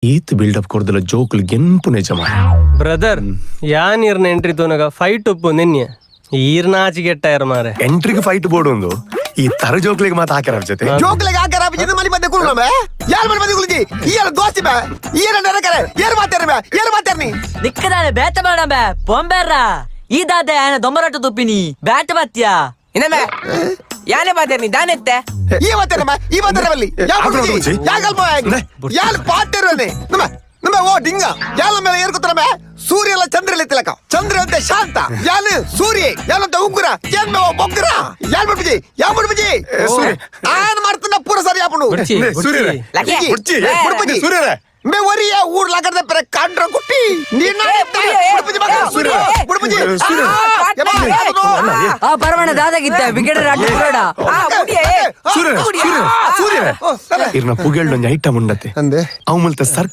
ಈತ್ ಬಿಲ್ಡಪ್ ಕೊರ್ದಲ ಜೋಕುಲು ಗೆನ್ಪು ನಿಜ ಮಾರ್ರೆ. ಬ್ರದರ್, ಯಾನ್ ಇರ್ನ ಎಂಟ್ರಿ ತೂನಗ ಫೈಟ್ ಉಪ್ಪು ನಿನ್ನೆ ಈರ್ನ ಆಚಿ ಕೆಟ್ಟಾಯರ್ ಮಾರೆ. ಎಂಟ್ರಿಗೆ ಫೈಟ್ ಬೋರ್ಡ್ ಒಂದು ಈ ತರ ಜೋಕ್ಲಿಗೆ ಮಾತ್ರ ಹಾಕ್ಯಾರ ಜೊತೆ. ಜೋಕ್ಲೆಗ್ ಹಾಕರ ಬಿಜಿನ ಮಲಿ ಮಧ್ಯೆ ಕುರುಣ ಬೇ. ಯಾರ್ ಮಲಿ ಮಧ್ಯೆ ಕುಲುಜಿ? ಈಯರ ದೋಸ್ತಿ ಬೇ. ಈಯರ ನೆರಕರೆ. ಏರ್ ಮಾತಾರ ಬೇ. ಏರ್ ಮಾತಾರ ನೀ. ನಿಕ್ಕದಾನೆ ಬೇತ ಬೇಡ ಬೇ ಪೊಂಬೆರ್ರ ಈ ದಾದೆ ಆನ ದೊಂಬರಾಟ ತುಪ್ಪಿನಿ ಬ್ಯಾಟ್ ಬತ್ತ್ಯಾ. ಇನ್ನೊಮ್ಮೆ ಯಾನೆ ಬಾತೇರ್ನಿ ದಾನೆತ್ತೆ. ಈ ಮಾತಾರ ಬೇ. ಈ ಮಾತಾರ ಬಲ್ಲಿ. ಯಾ ಆಕ್ರೋಶ ಬುಡ್ಜಿ. ಬುಡ್ಜಿ. ಯಾ ಕಲ್ಪ. ಯಾಲ್ ಪಾತೇರುವನೆ. ನಮ್ಮ ನಮ್ಮ ಓ ಡಿಂಗ. ಯಾಲ ಮೇಲೆ ಏರ್ಕೊತಾರ ಬೇ. ಸೂರ್ಯ ಎಲ್ಲ ಚಂದ್ರ ತಿಲಕ. ಚಂದ್ರ ಅಂತ ಶಾಂತ. ಯಾಲ್ ಸೂರ್ಯ. ಯಾಲ್ ಅಂತ ಉಗ್ರ. ಏನ್ ಮೇ ಓ ಬೊಗ್ರ. ಯಾಲ್ ಬುಡ್ಜಿ. ಯಾ ಬುಡ್ಜಿ. ಸೂರ್ಯ. ಆನ್ ಮಾಡ್ತನ ಪೂರ ಸರಿ ಆಪುಂಡು. ಬುಡ್ಚಿ, ನೇ, ಬುಡ್ಚಿ. ಸೂರ್ಯರೇ. ಲಕ್ಕೆ. ಬುಡ್ಚಿ, ಏ, ಬುಡ್ಚಿ, ಸೂರ್ಯರೇ. ಮೇ ಒರಿಯ ಊರ್ ಲಾಗದ ಪೆರೆ ಕಾಂಡ್ರ ಕುಟ್ಟಿ. ನೀನ ಬುಡ್ಬುಜಿ ಮಗ. ಸೂರ್ಯ. ಬುಡ್ಬುಜಿ. ಸೂರ್ಯ. ಆ ಪರಮಣ ದಾದಾಗಿತ್ತ ವಿಕೆಟ್ ಅಡ್ಡ ಬೇಡ. ಸೂರ್ಯರೇ, ಸೂರ್ಯರೇ, ಸೂರ್ಯರೇ. ಇರ್ನ ಪುಗೆಲ್ಡೊಂಜಿ ಐಟಮ್ ಉಂಡತೆ. ಅಂದೆ. ಅವು ಮುಲ್ತ ಸರ್ಕ.